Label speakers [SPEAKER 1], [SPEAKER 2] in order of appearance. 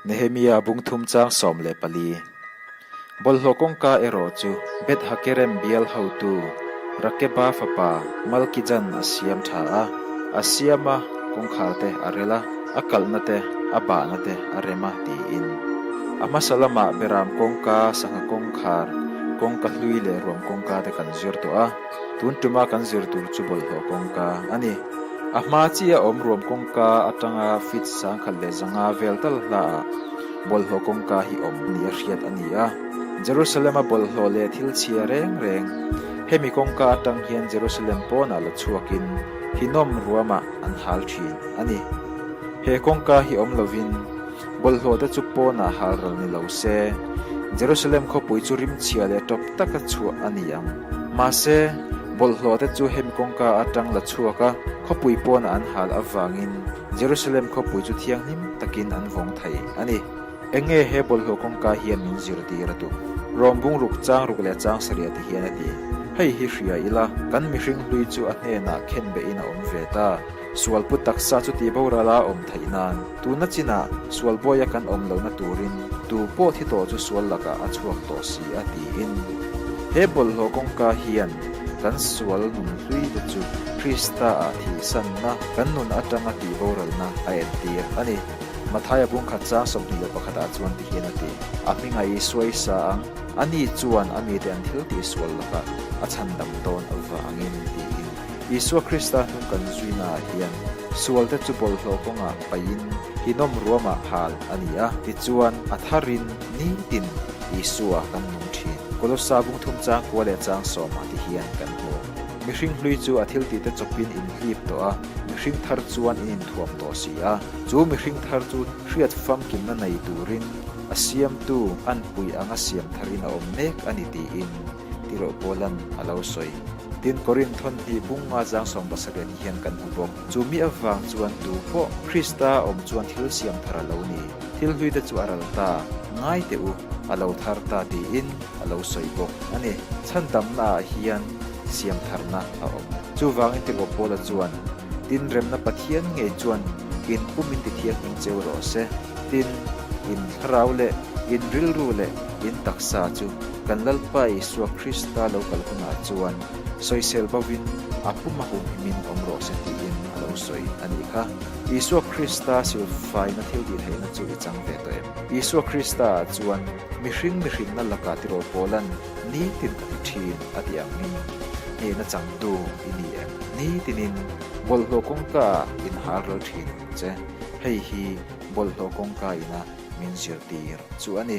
[SPEAKER 1] Nehemia bung thum chang 14. Bawlhhlawh kawngka erawh chu Beth Hakerem bial hotu Rakeba fapa Malkijan a siam tha a, a siam a, kawngkhar te a rel a, a kalhna te, a bahna te a rem a tiin. A hmasa lamah Beram kawngka, sangha kawngkhar, kawngka hlui leh ruam kawngka te kan zir tawh a, tun tuma kan zir tur chu bawlhhlawh kawngka a ni. A hma chiah awm ruam kawngka atanga feet 1500 vel tal hlaah bawlhhlawh kawngka hi awm nia hriat a ni a. Jerusalem-a bawlhhlawh leh thil chhia reng reng hemi kawngka atang hian Jerusalem pawnah la chhuakin Hinnom ruamah an hal thin a ni. He kawngka hi awm lovin Bawlhhlawh te chu pawnah hal ral ni lo se, Jerusalem khawpui chu rimchhia leh tawp taka chhuah a ni ang. Mahse, bawlhhlawh te chu hemi kawngka atang la chhuak a, khawpui pawnah an hal avangin Jerusalem khawpui chu thianghlim takin an vawng thei a ni. Eng nge he bawlhhlawh kawngka hian min zirtir a tum? Rawm bungruk chang ruk leh chang sarih ti hian a ti. Hei hi hria ila, kan mihring hlui chu a hnenah khenbehin a awm ve ta. Sualpu taksa chu tih borala awm theih nan, tuna chinah sual bawia kan awm lohna turin tu pawh thi tawh chu sual lakah a chhuak tawh si a tiin. He bawlhhlawh kawngka hian kan sual nun hlui te chu Krista ah thihsanna kan nun atanga tih boralna a entir a ni. Mathaia bungkhat chang 21 ah chuan ti hian a ti, A hmingah Isua i sa ang, ani chuan a mite an thil tih sual lakah a chhandam dawn avangin tiin. Isua Krista hnung kan zuinaah hian sualte chu bawlhhlawh kawngah paihin hinawm ruamah hal a ni a, tichuan a tharin nitin Isua kan nung thin. Kolossa bung thum chang kua leh chang sawmah ti hian kan hmu. Mihring hlui chu a thiltihte chawpin in hlip tawh a, mihring thar chuan in inthuam tawh si a. Chu mihring thar chu hriat famkimna nei turin a siamtu anpui anga siam tharin a awm mek a ni tiin Tirh Paula'n a lo sawi. Tin, Korinth thawn hnih bung nga zang 70 ti hian kan hmu bawk. Chu mi avang chuan tu pawh Krista awm chuan thil siam thar a lo ni. Thil hlui te chu a ral ta, ngai teh u, a lo thar ta tiin a lo sawi bawk a ni. Chhandamnaah hian siam tharna a awm. Chuvangin Tirh Paula chuan, Tin, remna Pathian ngei chuan in pum in tithianghlim cheu rawh se. Tin, in thlarau leh in rilru leh in taksa chu Kan Lalpa Isua Krista lo kal hunah chuan sawisel bovin a pum a humhimin awm rawh se tiin a lo sawi a nih kha. Isua Krista silfaina thil tih theihna chu i chang ve tawh em? Isua Krista ah chuan mihring mihrinna lakah tirawl pawlan nitin ka ti thin a tih angin hnehna changtu i ni em? Nitinin bawlhhlawh kawngka ah inhal ral thin ang che. Hei hi bawlhhlawh kawngka ina min zirtir chu a ni.